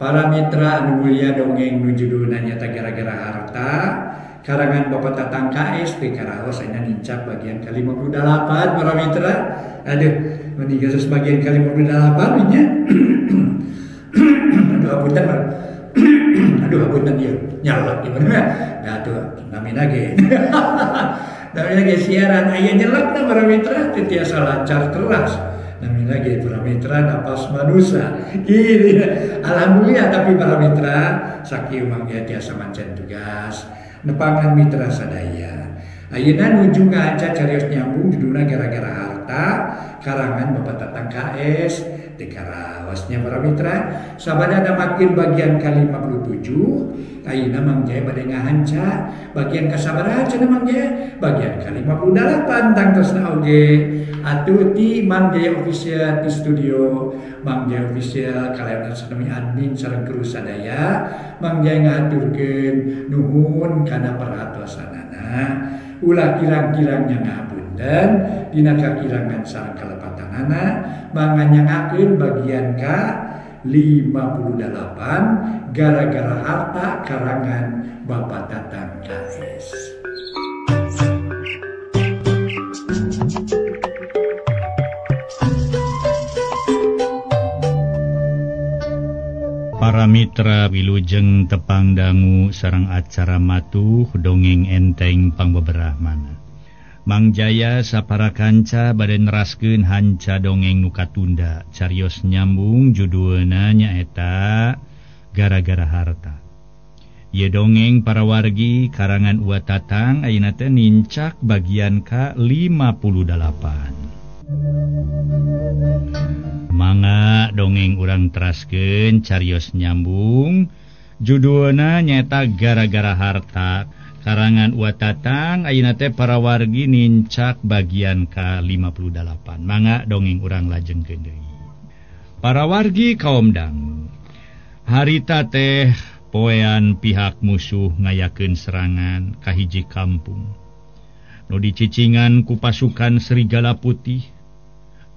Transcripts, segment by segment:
Para mitra anu mulia dongeng nu judulna nyaeta gara-gara harta karangan Bapak Tatang KS di Karaos ayeuna nincak bagian ke-58 para mitra. Aduh, meni geus bagian ke-58 nya. Aduh apunten. Aduh apunten ieu nyalak gimana? Nah tuh namina ge. Namina ge siaran aya nyelakna para mitra teu tiasa lancar teras. Namina ge para mitra napas manusia. Gini, alhamdulillah tapi para mitra sakieu mah ge tiasa mancen tugas nepangan mitra sadaya. Ayeuna nuju ngaca carios nyambung judulna gara-gara harta karangan Bapak Tatang KS di Karawasnya para mitra. Sabada namakeun bagian ke-57 ayeuna Mang Jaya bade ngahanca bagian kasabaraha cenah Mang Jaya bagian ke-58 tangtosna oge atuh ti Mang Jaya Official di studio Mang Jaya Official kalayan sanami admin sareng kru sadaya Mang Jaya ngahaturkeun nuhun kana perhatosanana ulah kirang-kirangnya ngapunten dina kakirangan sareng kalepatanana manganyangakeun bagian ka 58 gara-gara harta karangan Bapak Tatang KS. Para mitra wilujeng tepang dangu sareng acara matuh dongeng enteng pangbeberahmana. Mang Jaya sapara kanca bade neraskeun hanca dongeng nu katunda carios nyambung judulna nyaeta gara-gara harta. Ieu dongeng para wargi karangan Uwa Tatang ayeuna teh nincak bagian ka 58. Mangga dongeng urang teraskeun carios nyambung judulna nyaeta gara-gara harta karangan Uwa Tatang ayeuna teh para wargi nincak bagian ka 58. Mangga dongeng urang lajengkeun deui. Para wargi kaum dangu, harita teh poean pihak musuh ngayakeun serangan ka hiji kampung nu dicicingan ku pasukan Serigala Putih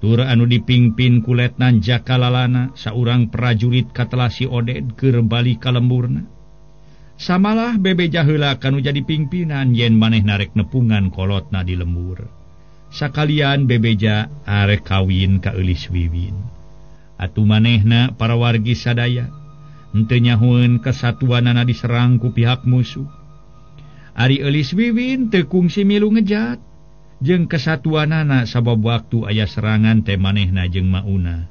tur anu dipingpin ku Letnan Jakalalana saurang prajurit katelah si Oded keur balik ka lemburna. Samalah bebeja heula kanu jadi pimpinan yen manehna rek nepungan kolotna di lembur. Sakalian bebeja arek kawin ka Eulis Wiwin. Atuh manehna para wargi sadaya henteu nyahoeun kesatuanana diserang ku pihak musuh. Ari Eulis Wiwin teu kungsi milu ngejat jeung kesatuanana sabab waktu aya serangan teh manehna jeung Mauna.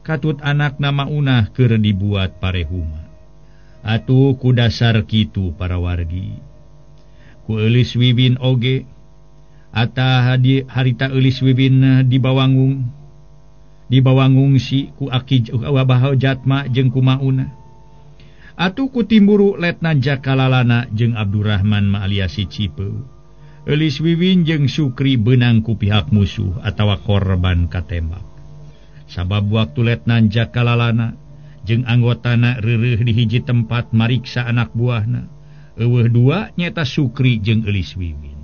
Katut anakna Maunah keur dibuat parehuma. Atuh ku dasar kitu para wargi. Ku Eulis Wiwin oge atah di harita Eulis Wiwin dibawangung dibawangungsi ku Aki Wabah Jatma jeung ku Mauna. Atuh ku timburu Letnan Jakalalana jeung Abdurrahman ma alias si Cipeu. Eulis Wiwin jeung Sukri beunang ku pihak musuh atawa korban katembak. Sabab waktu Letnan Jakalalana jeung anggotana reureuh di hiji tempat mariksa anak buahna, eueuh dua nyata Sukri jeung Eulis Wiwin.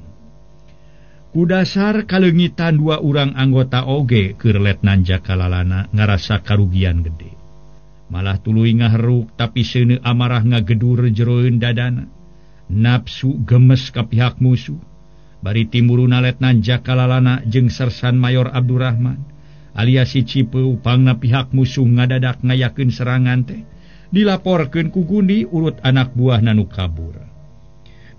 Ku dasar kaleungitan dua urang anggota oge keur Letnan Jakalalana ngarasa karugian gede. Malah tuluy ngaheruk tapi seuneu amarah ngagedur jeroeun dadana. Nafsu gemes ka pihak musuh. Bari timuruna Letnan Jakalalana jeung Sersan Mayor Abdurrahman alias si Cipeu pangna pihak musuh ngadadak ngayakeun serangan teh dilaporkeun ku Gundi urut anak buahna nu kabur.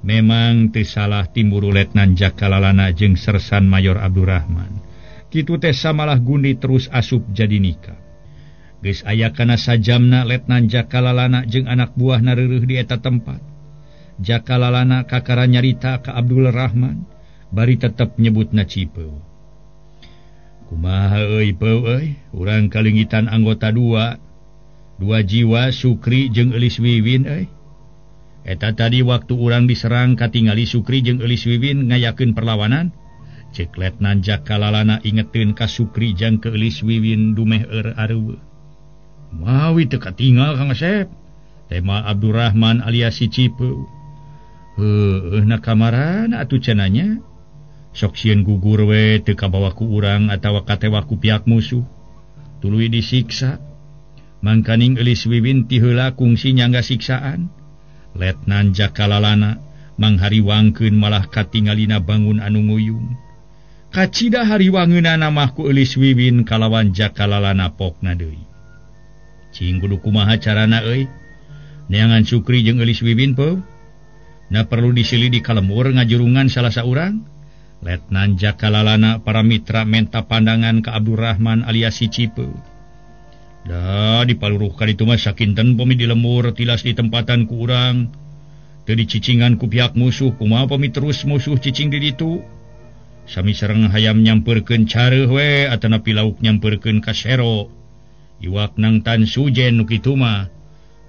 Memang teu salah timburu Letnan Jakalalana jeung Sersan Mayor Abdurrahman. Kitu teh samalah Gundi terus asup jadi nikah. Geus aya kana sajamna Letnan Jakalalana jeung anak buahna reureuh di eta tempat. Jakalalana kakara nyarita ka Abdul Rahman bari tetep nyebutna Cipeu. Kumaha euy Peu euy, urang kalingitan anggota dua jiwa Sukri jeung Eulis Wiwin euy. Eta tadi waktu urang diserang katingali Sukri jeung Eulis Wiwin ngayakeun perlawanan. Cek Letnan Jakalalana ingeteun ka Sukri jeung ke Eulis Wiwin dumeh eur areueuh. Mawi teu katingal Kang Asep. Tema Abdurrahman alias si Cipeu. Heueuh na kamarana atuh cenanya. Sok sieun gugur we teu kabawa ku urang atawa katewa ku pihak musuh. Tuluy disiksa. Mangkaning Eulis Wiwin ti heula kungsi nyangga siksaan. Letnan Jakalalana manghariwangkeun malah katingalina bangun anu nguyung. Kacida hariwangeunana mah ku Eulis Wiwin kalawan Jakalalana pokna deui. Cing kudu kumaha carana euy? Neangan Sukri jeung Eulis Wiwin peuh. Na perlu disilidi ka lembur ngajurungan salah saurang. Letnan Jakalalana para mitra menta pandangan ka Abdurrahman alias si Cipeu. Da dipaluruhkan itu mah sakinten pami di lembur tilas di tempatan ku urang. Teu dicicingan ku pihak musuh, kumaha pami terus musuh cicing di ditu. Sami sareng hayam nyampeurkeun careuh we atanapi lauk nyampeurkeun ka sero. Iwak nangtan sujen nu kitu mah.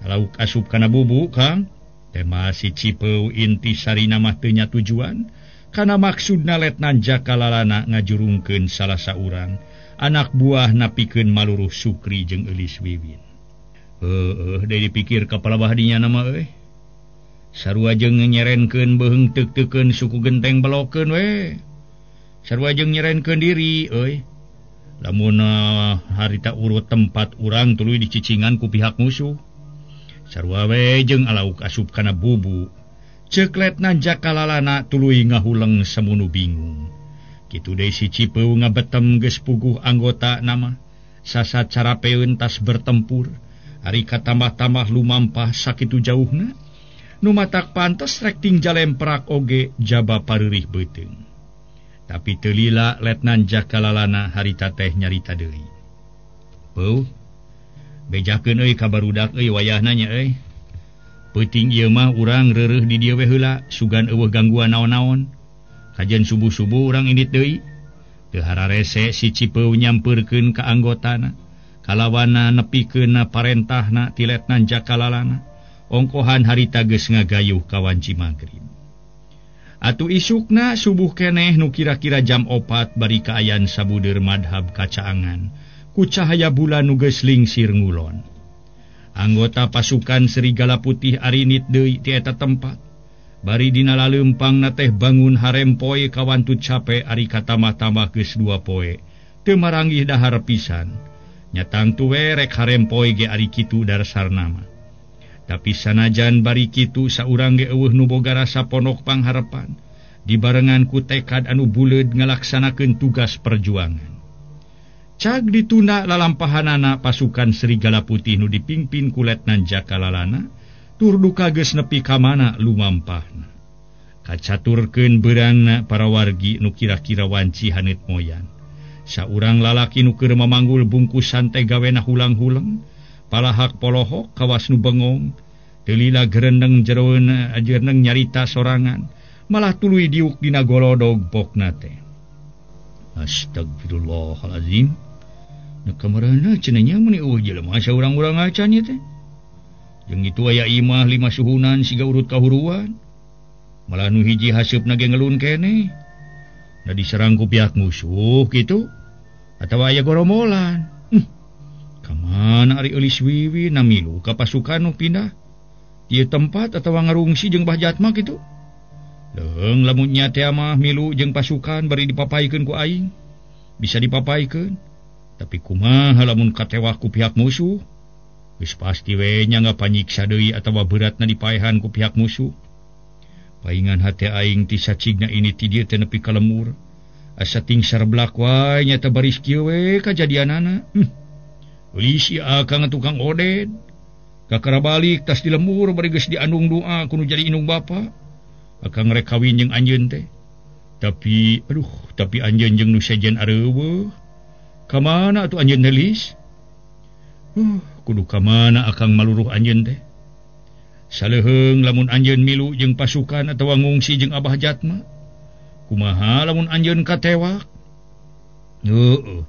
Lauk asup kana bubuk, Kang. Tema si Cipeu inti sarina mah teu nya tujuan kana maksudna Letnan Jakalalana ngajurungkeun salah saurang anak buah napikeun maluruh Sukri jeung Eulis Wiwin. Heueuh deui dipikir kapala bahadinya nama euy. Sarua jeung nyerenkeun beuheung teuk-teukeun suku genteng belokeun we. Sarua jeung nyerenkeun diri euy. Lamun harita urut tempat urang tuluy dicicingan ku pihak musuh. Sarua we jeung alauk asup kana bubu. Ceuk Letnan Jakalalana tuluy ngahuleng samunu bingung. Kitu deui si Cipeu ngabetem geus puguh anggota nama. Sasat carapeun tas bertempur. Ari katambah-tambah lumampah sakitu jauhna. Nu matak pantes rek tingjalemprak oge jaba pareurih beuteung. Tapi teu lila Letnan Jakalalana harita teh nyarita deui. Peuh, bejakeun euy ka barudak euy wayahna nya euy. Peuting ieu mah urang reureuh di dieu we heula sugan eueuh gangguan naon-naon. Kajian subuh-subuh urang indit deui. Teu hararese si Cipeu nyampeurkeun ka anggotana. Kalawana nepikeun parentahna ti Letnan Jakalalana. Ongkohan harita geus ngagayuh ka wanci magrib. Atuh isukna subuh keneh nu kira-kira jam 4 bari kaayan sabudeur madhab kacaangan. Ku cahaya bulan nu geus lingsir ngulon. Anggota pasukan Serigala Putih arinit deui ti eta tempat. Bari dina laleumpangna teh bangun harempoe kawantu cape ari katamah-tamah geus 2 poe. Teu maranggih dahar pisan. Nya tangtu we rek harempoe ge ari kitu dasarna mah. Tapi sanajan bari kitu saurang ge eueuh nu boga rasa ponok pangharepan. Dibarengan ku tekad anu buleud ngalaksanakeun tugas perjuangan. Cag ditunda lalampahanana pasukan Serigala Putih nu dipimpin ku Letnan Jakalalana tur duka geus nepi ka mana lumampahna. Kacaturkeun beurangna para wargi nu kira-kira wanci haneut moyan. Saurang lalaki nu keur mamanggul bungkusan teh gawena hulang-huleng, palahak polohok kawas nu bengong, teu lila gerendeng jeroeuna ajeuneng nyarita sorangan, malah tuluy diuk dina golodog pokna teh. Astagfirullahalazim. Nu kamarana cenah nya meuni eueuh jelema saurang-urang acan ieu teh. Jeung itu aya imah 5 suhunan siga urut kahuruan. Malah nu hiji haseupna ge ngelun keneh. Da diserang ku pihak musuh kitu atawa aya goromolan. Ka mana ari Eulis Wiwin namilu ka pasukan nu pindah ieu tempat atawa ngarungsi jeung Bah Jatma kitu. Leung lamun nya teh mah milu jeung pasukan bari dipapaikeun ku aing. Bisa dipapaikeun. Tapi kumaha lamun katewak ku pihak musuh? Geus pasti we nya ngapanyiksa deui atawa beratna dipaehan ku pihak musuh. Paingan hate aing ti sacigna ini ti dieu teh nepi ka lemur. Asa tingsar belak wae nyata baris kieu we kajadianana. Eulis ieu akang tukang oded. Kakara balik tas di lemur bari geus diandung doa kudu jadi indung bapa. Akang rek kawin jeung anjeun teh. Tapi aduh, tapi anjeun jeung nu sejen areueuh. Ka mana atuh anjeun teh Lis? Kudu ka mana akang maluruh anjeun teh? Saleuheung lamun anjeun milu jeung pasukan atawa ngungsi jeung Abah Jatma. Kumaha lamun anjeun katewak? Heueuh.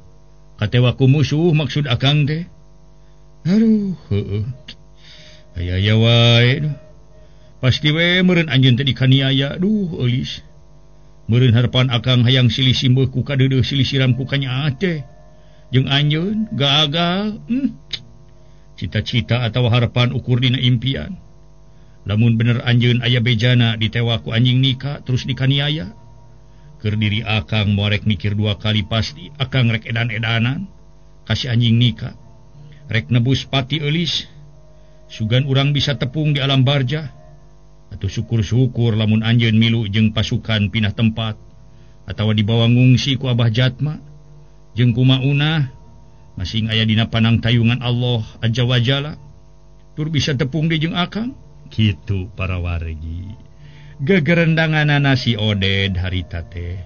Katewak ku musuh maksud akang teh. Aduh, heueuh. Aya-aya wae. Pasti we meureun anjeun teh dikaniaya. Duh, eulis. Meureun harapan akang hayang silih simbeuh ku kadeudeuh silih siram ku kanyaah teh. Jeung anjeun gagal. Cita-cita atawa harapan ukur dina impian. Lamun bener anjeun aya bejana ditewak ku anjing nika terus dikaniaya. Keur diri akang moal rek mikir 2 kali pasti akang rek edan-edanan kasih anjing nika. Rek nebus pati eulis sugan urang bisa tepung di alam barjah. Atuh syukur-syukur lamun anjeun milu jeung pasukan pindah tempat atawa dibawa ngungsi ku Abah Jatma jeung ku Maunah masing aya dina panang tayungan Allah azza wa jalla tur bisa tepung deui jeung akang. Kitu para wargi. Gegerendanganana si Oded harita teh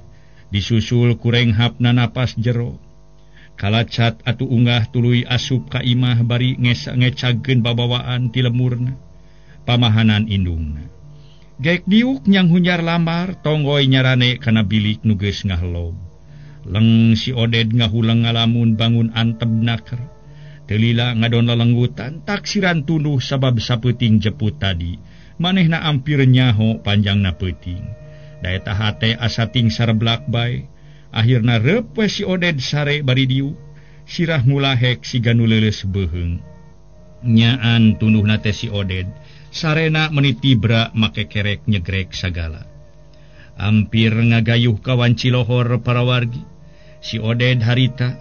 disusul ku renghapna napas jero. Kalacat atuh unggah tuluy asup ka imah bari ngecagkeun babawaan ti lemurna pamahanan indungna. Gek diuk nyang hunjar lamar tonggoy nyarane kana bilik nu geus ngahlob. Leng si Oded ngahuleng ngalamun bangun anteb naker. Teu lila ngadon lelenggutan taksiran tunduh sabab sapeuting jeput tadi. Manehna ampir nyaho panjangna peuting. Da eta hate asa ting sareblak bae. Akhirna reup we si Oded sare bari diuk. Sirah mulahek siga nu leuleus beuheung. Nyaan tunduhna teh si Oded. Sarena meni tibra make kerek nyegrek sagala. Ampir ngagayuh kawan Cilohor para wargi. Si Oded harita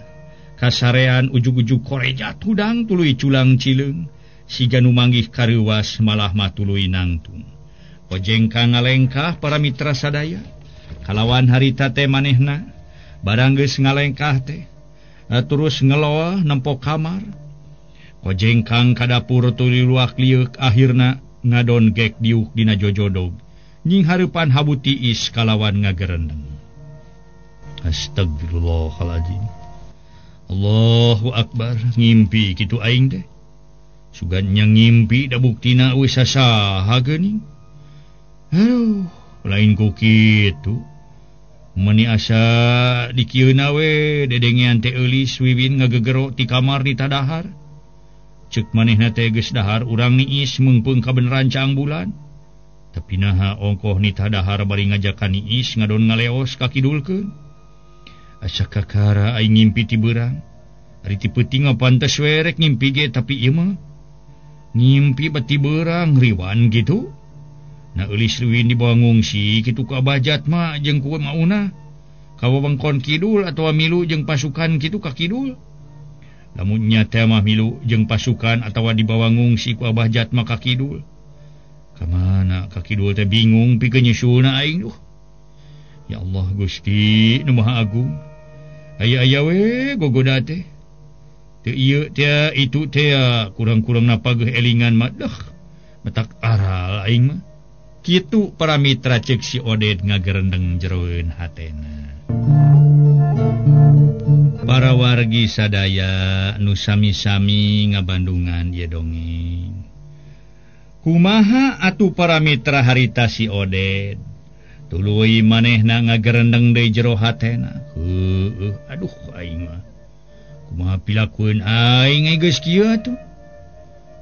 kasarean ujug-ujug korejat hudang tuluy culang cileung. Siga nu manggih kareuwas malah mah tuluy nangtung. Kojengka ngalengkah para mitra sadaya. Kalawan harita teh manehna barang geus ngalengkah teh terus ngeloa nempo kamar. Kojengkang ka dapur tuluy luak lieuk akhirna ngadon gek diuk dina jojodog. Nying hareupan habu tiis kalawan ngagerendeng. Astagfirullahaladzim. Allahu akbar, ngimpi kitu aing teh. Sugan nya ngimpi da buktina eueuh sasaha geuning. Aduh, lain ku kitu. Meuni asa dikieuna we dedengean teh eulis Wiwin ngagegero ti kamar di tadahar. Ceuk manehna teh geus dahar urang niis meungpeung kabeneran caang bulan. Tapi naha ongkoh ni tadahar bari ngajakan niis ngadon ngaleos ka kidulkeun. Asa kakara aing ngimpi ti beurang. Ari ti peuting mah pantes we rek ngimpi ge tapi ieu mah ngimpi beti beurang riwan gitu. Na eulis Wiwin dibawa ngungsi kitu ku Abah Jatma jeung ku Maunah. Ka wewengkon kidul atawa milu jeung pasukan kitu ka kidul. Lamun nya teh mah milu jeung pasukan atawa dibawa ngungsi ku Abah Jatma ka kidul. Ka mana ka kidul teh bingung pikeun nyusulna aing duh. Ya Allah Gusti nu Maha Agung. Aya-aya we gogoda teh. Teu ieu teh itu teh kurang-kurangna pageuh elingan mah deuh. Matak aral aing mah. Kitu para mitra ceuk si Oded ngagerendeng jeroeun hatena. Para wargi sadaya nu sami-sami ngabandungan ieu dongeng. Kumaha atuh para mitra harita si Oded? Tuluy manehna ngagerendeng deui jero hatena. Heueuh, aduh aing mah. Kumaha pilakueun aing geus kieu atuh?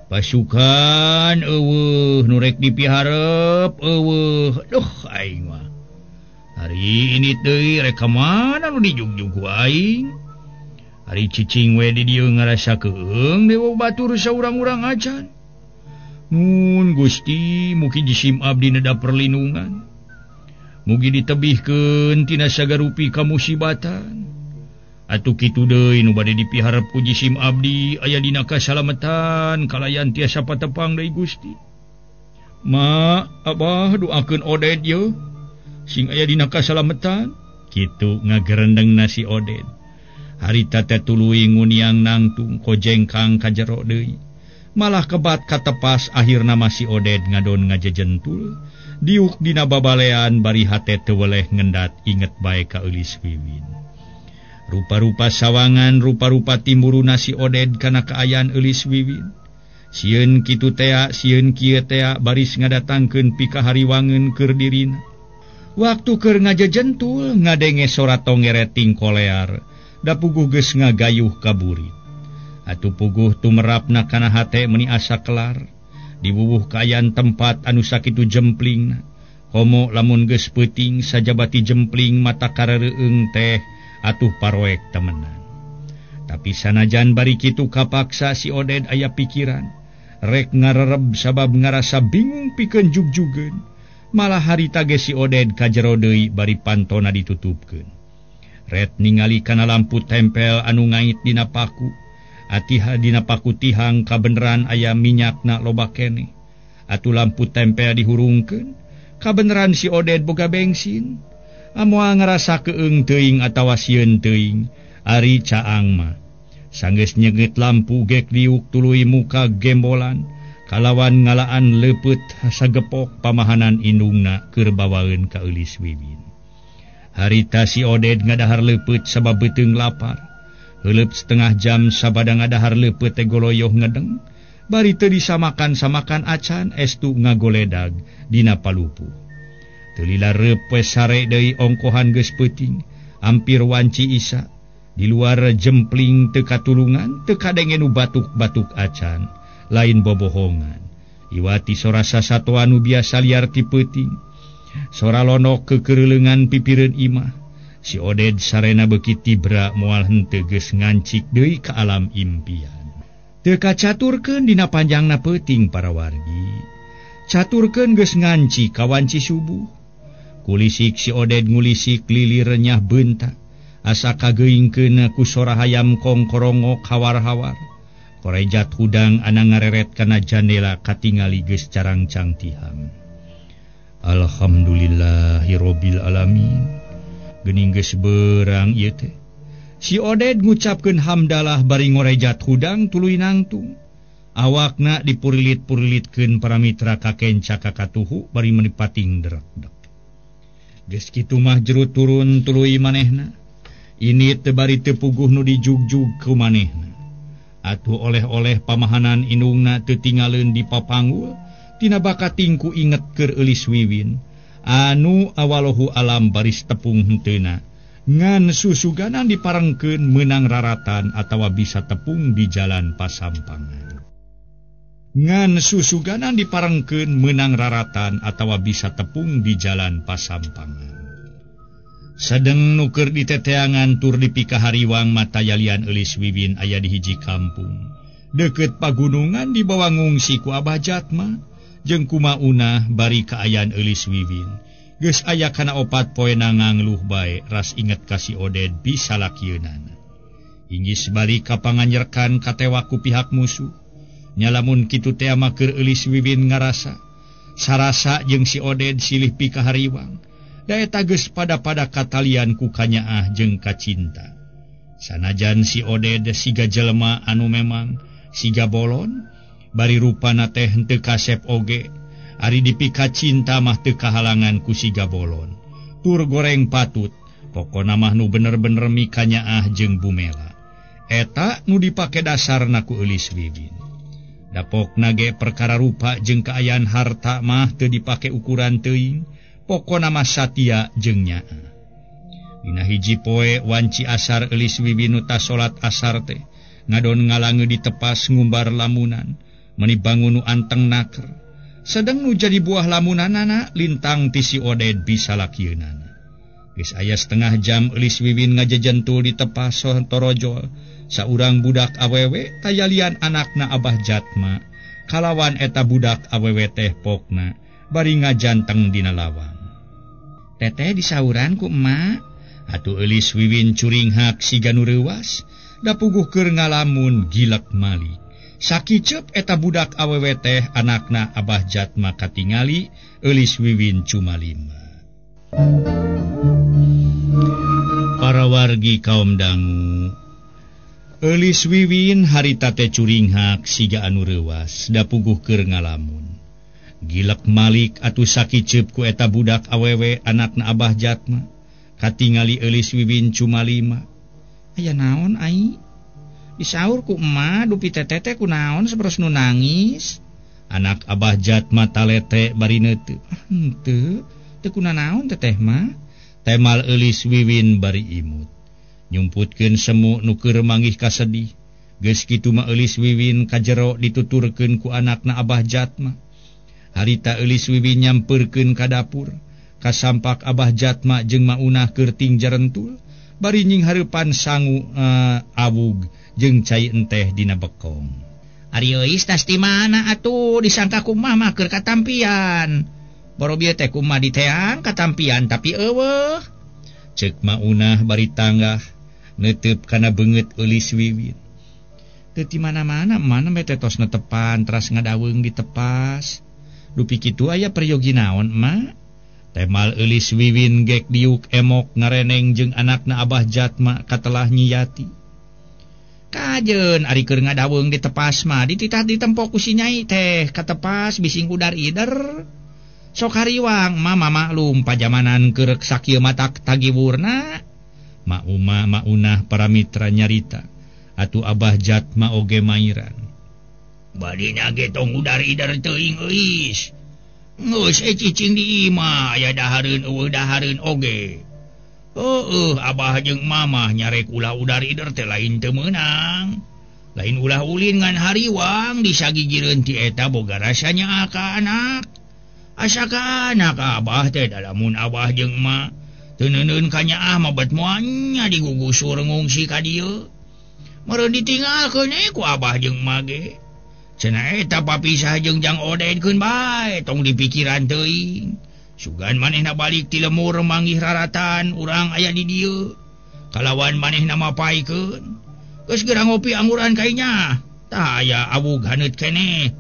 Pasukan eueuh nu rek dipiharep eueuh. Duh aing mah. Hari ini deui rek ka mana nu dijugjug ku aing? Ari cicing we di dieu ngarasa keung dewa batur saurang-urang acan. Nun Gusti mugi jisim abdi neda perlindungan. Mugi ditebihkeun tina sagarupi kamusibatan. Atuh kitu deui nu bade dipiharep ku jisim abdi aya dina kasalametan kalayan tiasa patepang deui Gusti. Ma, Abah doakeun Oded ye sing aya dina kasalametan. Kitu ngagerendeng na si Oded. Harita teh tuluy nguniang nangtung kojengkang ka jero deui. Malah kebat katepas akhirna mah si Oded ngadon ngajejentul. Diuk dina babalean bari hate teu weleh ngendat inget bae ka Eulis Wiwin. Rupa-rupa sawangan, rupa-rupa timburuna si Oded kana kaayaan Eulis Wiwin. Sieun kitu tea, sieun kieu tea baris ngadatangkeun pikahariwangeun keur dirina. Waktu keur ngajejentul ngadenge sora tongereting kolear, da puguh geus ngagayuh ka burit. Atuh puguh tumerapna kana hate meuni asa kelar. Diwuwuh kaayaan tempat anu sakitu jemplingna. Komo lamun geus peuting sajabati jempling mata karareueung teh atuh paroek temenan. Tapi sanajan bari kitu kapaksa si Oded aya pikiran rek ngarereb sabab ngarasa bingung pikeun jugjugeun. Malah harita ge si Oded ka jero deui bari pantona ditutupkeun. Ret ningali kana lampu tempel anu ngait dina paku. Atiha dina pakutihang kabeneran aya minyakna loba keneh. Atuh lampu tempel dihurungkeun, kabeneran si Oded boga bensin. Amoal ngarasa keung teuing atawa sieun teuing, ari caang mah. Sanggeus nyeungeut lampu gek diuk tuluy muka gembolan, kalawan ngalaan leupeut sagepok pamahanan indungna keur bawaeun ka Eulis Wiwin. Harita si Oded ngadahar leupeut sabab beuteung lapar. Heuleut setengah jam sabada ngadahar leupeut teh goloyoh ngedeng, bari teu disamakan-samakan acan estu ngagoledag dina palupuh. Teu lila reup we sare deui ongkohan geus peuting, ampir wanci isa. Di luar jempling teu katulungan, teu kadenge nu batuk-batuk acan, lain bobohongan. Iwati sora sasatoan nu biasa liar ti peuting. Sora lonok kekereuleungan pipireun imah. Si Oded sarena beuki tibra moal henteu geus ngancik deui ka alam impian. Teu kacaturkeun dina panjangna peuting para wargi. Caturkeun geus nganci ka wanci subuh. Kulisik si Oded ngulisik lilir renyah beunta. Asa kageingkeun ku sora hayam kongkorongok hawar-hawar. Korejat hudang ana ngareret kana jandela katingali geus carangcang tihang. Alhamdulillahirabbil alamin. Geuning geus beurang ieu teh. Si Oded ngucapkeun hamdalah bari ngorejat hudang tuluy nangtung. Awakna dipurilit-purilitkeun para mitra kakenca kakatuhu bari menipating derak-dek. Geus kitu mah jero turun tuluy manehna. Ini teu bari teu puguh nu dijugjug ku manehna. Atuh oleh-oleh pamahanan indungna teu tingaleun di papanggul, tina bakating ku inget keur Eulis Wiwin. Anu awalohu alam baris tepung henteuna ngan susuganan diparengkeun meunang raratan atawa bisa tepung di jalan pasampangan. Ngan susuganan diparengkeun meunang raratan atawa bisa tepung di jalan pasampangan. Sedeng nu keur diteteangan tur dipikahariwang mata yalian Eulis Wiwin aya di hiji kampung deukeut pagunungan dibawa ngungsi ku Abah Jatma jeung kumaunah bari kaayaan Eulis Wiwin. Geus aya kana opat poena ngangluh bae ras inget ka si Oded bisa lakieunana. Inggis balik ka panganyerkan katewa ku pihak musuh. Nya lamun kitu teh mah keur Eulis Wiwin ngarasa sarasa jeung si Oded silih pikahariwang. Da eta geus pada-pada katalian ku kanyaah jeung kacinta. Sanajan si Oded siga jelema anu memang siga bolon, bari rupana teh henteu kasep oge, ari dipika cinta mah teu kahalangan ku siga bolon. Tur goreng patut, pokona mah nu bener-bener mikanyaah jeung bumela. Eta nu dipake dasarna ku Eulis Wiwin. Dapokna ge perkara rupa jeung kaayaan harta mah teu dipake ukuran teuing, pokona mah satia jeung nyaah. Dina hiji poe wanci asar Eulis Wiwin nu tas salat asar teh ngadon ngalange ditepas ngumbar lamunan. Meni bangun nu anteng naker. Sedeng nu jadi buah lamunanana lintang ti si Oded bisa lakieunana. Geus aya setengah jam Eulis Wiwin ngajejentul di tepas torojol. Saurang budak awewe tayalian anakna Abah Jatma. Kalawan eta budak awewe teh pokna bari ngajanteng dina lawang. Teteh disauran ku emak. Atuh Eulis Wiwin curinghak siga nu reuwas, da puguh keur ngalamun gilek malik. Sakiceup eta budak awewe teh anakna Abah Jatma katingali Eulis Wiwin cumalima. Para wargi kaum dangu, Eulis Wiwin harita teh curinghak siga anu reuwas da puguh keur ngalamun. Gilek malik atuh sakiceup ku eta budak awewe anakna Abah Jatma katingali Eulis Wiwin cumalima. Aya naon ai? Disaur ku emak dupi teteh teh kunaon saberos nu nangis. Anak Abah Jatma talete bari neuteup. Ah henteu, teu kunanaon teteh mah. Temal Eulis Wiwin bari imut. Nyumputkeun semu nu keur manggih kasedih. Geus kitu mah Eulis Wiwin kajero dituturkeun ku anakna Abah Jatma. Harita Eulis Wiwin nyampeurkeun ka dapur. Kasampak Abah Jatma jeung Maunah keur ting jarentul. Bari nying hareupan sangu awug jeung cai enteh dina bekong. Ari euis tas di mana atuh disangka kumaha mah keur katampian. Boro bieu teh kumaha diteang katampian tapi eueuh. Ceuk Maunah bari tanggah neuteup kana beungeut Eulis Wiwin. Teu ti mana-mana mana meh teh tos netepan teras ngadaweung ditepas. Dupi kitu aya peryogi naon emak? Temal Eulis Wiwin gek diuk emok ngareneng jeung anakna Abah Jatma katelah Nyiyati. Kajeun ari keur ngadaweung ditepas mah dititah ditempok ku si Nyai teh katepas bising udar-ider. Sok hariwang mama maklum pajamanan keur sakieu matak tagiwurna. Ma Uma maunah para mitra nyarita atuh Abah Jatma oge mairan. Badina ge tong udar-ider teuing euis. Geus cicing di imah aya dahareun eueuh dahareun oge. Heueuh Abah jeung mamah nyarek ulah udar-ider teh lain teu meunang. Lain ulah ulin ngan hariwang disagigireun ti eta boga rasa nyaah ka anak. Asa ka anak Abah teh dalamun Abah jeung emak teu neuneun ka nyaah mah bet moalnya digugusur ngungsi ka dieu. Meureun ditinggalkeun ku Abah jeung emak ge. Cenah eta papisah jeung Jang Oded keun bae tong dipikiran teuing. Sugan manehna balik ti lemur manggih raratan urang aya di dieu. Kalawan manehna mapaikeun. Geus geura ngopi angguran kainya. Tah aya awug haneut keneh.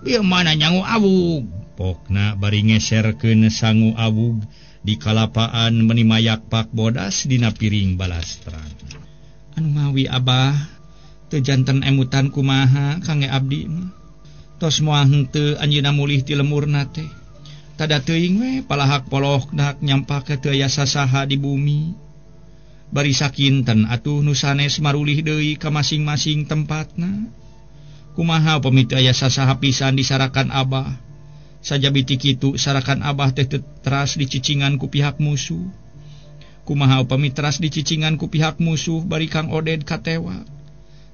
Bieu mana nyangu awug. Pokna bari ngeserkeun sangu awug di kalapaan meni mayak pak bodas dina piring balastran. Anu mawi Abah teu janten emutan kumaha kangge abdi mah. Tos moal henteu anjeunna mulih ti lemurna teh. Tada teuing we palahak polohna nyampake teu aya sasaha di bumi. Bari sakinten atuh nu sanes marulih deui ka masing-masing tempatna. Kumaha upami teu aya sasaha pisan disarakan Abah. Sajabi ti kitu sarakan Abah teh teras dicicingan ku pihak musuh. Kumaha upami teras dicicingan ku pihak musuh bari Kang Oded katewa.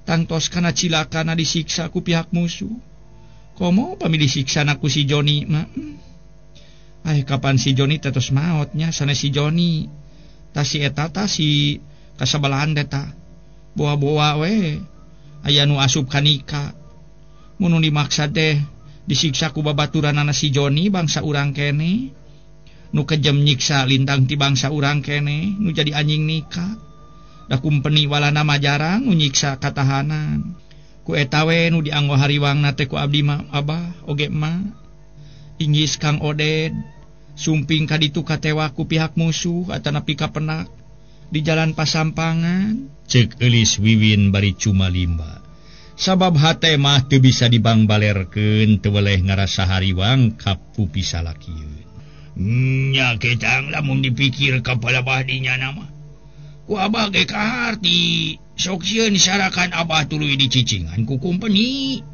Tangtos kana cilakana disiksa ku pihak musuh. Komo upami disiksana ku si Joni mah. Ay kapan si Joni tetos maotnya sanes si Joni. Ta si eta ta si kasabalahan teh boa-boa we. Aya nu asup ka nikah. Mun nu dimaksa teh disiksa ku babaturanana si Joni bangsa urang kene. Nu kejem nyiksa lintang ti bangsa urang kene nu jadi anjing nikah. Da kumpeni walana mah jarang nu nyiksa katahanan. Ku eta we nu dianggo hariwangna teh ku abdi mah Abah oge emak. Inggis Kang Oded sumping ka ditu katewa ku pihak musuh atanapi kapenak di jalan pasampangan. Ceuk Eulis Wiwin bari cumalimba. Sabab hate mah teu bisa dibangbalerkeun teu weleh ngarasa hariwang kapu pisalakieun. Nya ketang lamun dipikir kapala bahdinya nama. Ku Abah ge kaharti sok sieun sarakan Abah tuluy dicicingan ku kumpeni.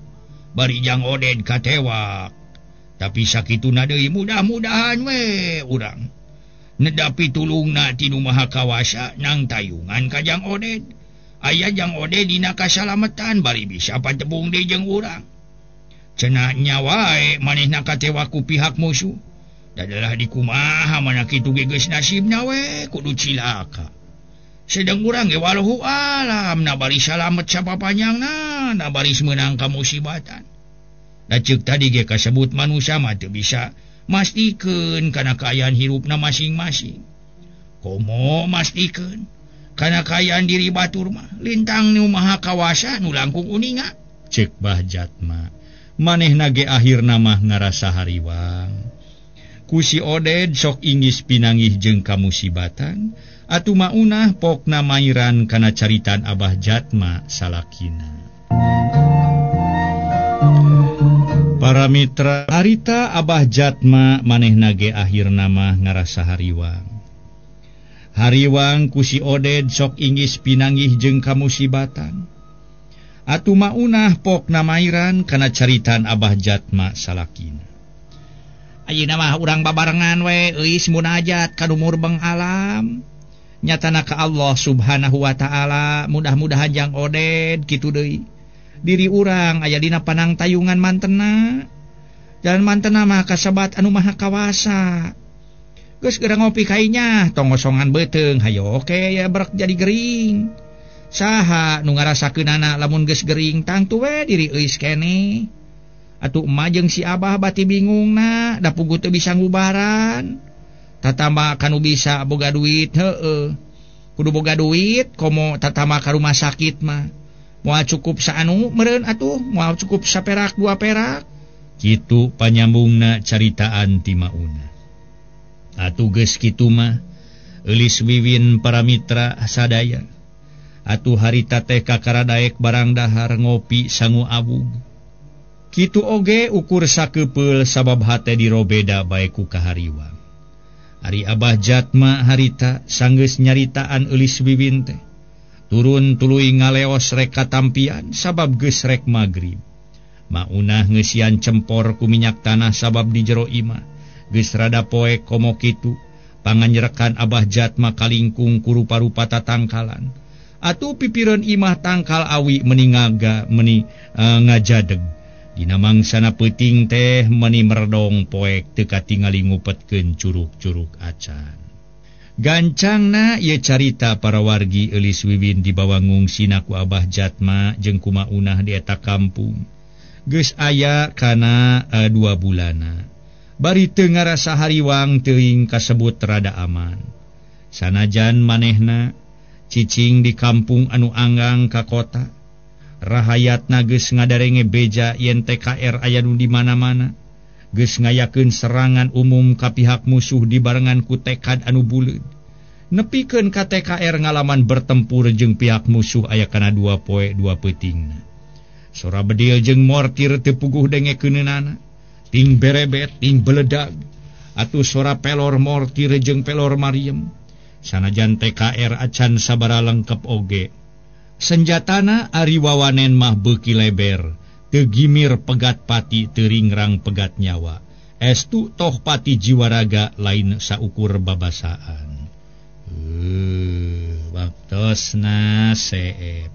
Bari Jang Oded katewak. Tapi sakituna deui mudah-mudahan we urang nedapi tulungna ti Nu Maha Kawasa nang tayungan ka Jang Oded. Aya Jang Oded dina kasalametan bari bisa patebung deui jeung urang. Cenah nya wae manehna katewak ku pihak musuh. Dadalah dikumaha mana kitu ge geus nasibna we kudu cilaka. Sedang urang ge walahu alam na bari salamet sapapanjangna na baris meunang ka musibatan. Da ceuk tadi ge kasebut manusia mah teu bisa mastikeun kana kaayaan hirupna masing-masing. Komo mastikeun kana kaayaan diri batur mah lintang nu Maha Kawasa nu langkung uninga. Ceuk Bah Jatma manehna ge akhirna mah ngarasa hariwang. Ku si Oded sok inggis pinanggih jeung kamusibatan. Atuh maunah pokna mairan kana caritan Abah Jatma salakina. Para mitra harita Abah Jatma manehna ge akhirna mah ngarasa hariwang. Hariwang ku si Oded sok inggis pinanggih jeung kamusibatan. Atuh maunah pokna mairan kana caritan Abah Jatma salakina. Ayeuna mah urang babarengan we euis munajat ka nu murbeng alam. Nyatana ka Allah Subhanahu wa ta'ala mudah-mudahan Jang Oded kitu deui. Diri urang aya dina panang tayungan mantena. Jalan mantena mah kasebat anu Maha Kawasa. Geus geura ngopi kainya tong ngosongan beuteung hayo oke ya berek jadi gering. Saha nu ngarasakeunana lamun geus gering tangtu we diri euis keneh. Atuh emak jeung si Abah bati bingungna da puguh teu bisa ngubaran. Tatamba kanu bisa boga duit heueuh. Kudu boga duit komo tatamba ka rumah sakit mah. Moal cukup saanu meureun atuh, moal cukup saperak dua perak. Kitu panyambungna caritaan ti Mauna. Atuh geus kitu mah Eulis Wiwin para mitra sadaya. Atuh harita teh kakara daek barang dahar ngopi sangu awug. Kitu oge ukur sakepeul sabab hate dirobeda bae ku kahariwang. Ari Abah Jatma harita sanggeus nyaritaan Eulis Wiwin teh. Turun tuluy ngaleos rek katampian sabab geus rek magrib. Maunah ngeusian cempor ku minyak tanah sabab di jero imah geus rada poek komo kitu. Panganjerekan Abah Jatma kalingkung ku rupa-rupa tatangkalan. Atuh pipireun imah tangkal awi meni ngaga meni ngajadeg. Dina mangsana peuting teh meni merdong poek teu katingali ngupetkeun curug-curug acan. Gancangna ieu carita para wargi Eulis Wiwin dibawa ngungsina ku Abah Jatma jeung ku Maunah di eta kampung. Geus aya kana 2 bulana. Bari teu ngarasa hariwang teuing kasebut rada aman. Sanajan manehna cicing di kampung anu anggang ka kota. Rahayatna geus ngadarenge beja yen TKR aya nu di mana-mana. Geus ngayakeun serangan umum ka pihak musuh dibarengan ku tekad anu buleud. Nepikeun ka TKR ngalaman bertempur jeung pihak musuh aya kana 2 poe 2 peutingna. Sora bedil jeung mortir teu puguh dengekeunana. Ting berebet, ting beledag. Atuh sora pelor mortir jeung pelor mariem. Sanajan TKR acan sabara lengkep oge. Senjatana ari wawanen mah beuki leber, teu gimir pegat pati teu ringrang pegat nyawa. Estu toh pati jiwaraga lain saukur babasaan. Waktosna seep.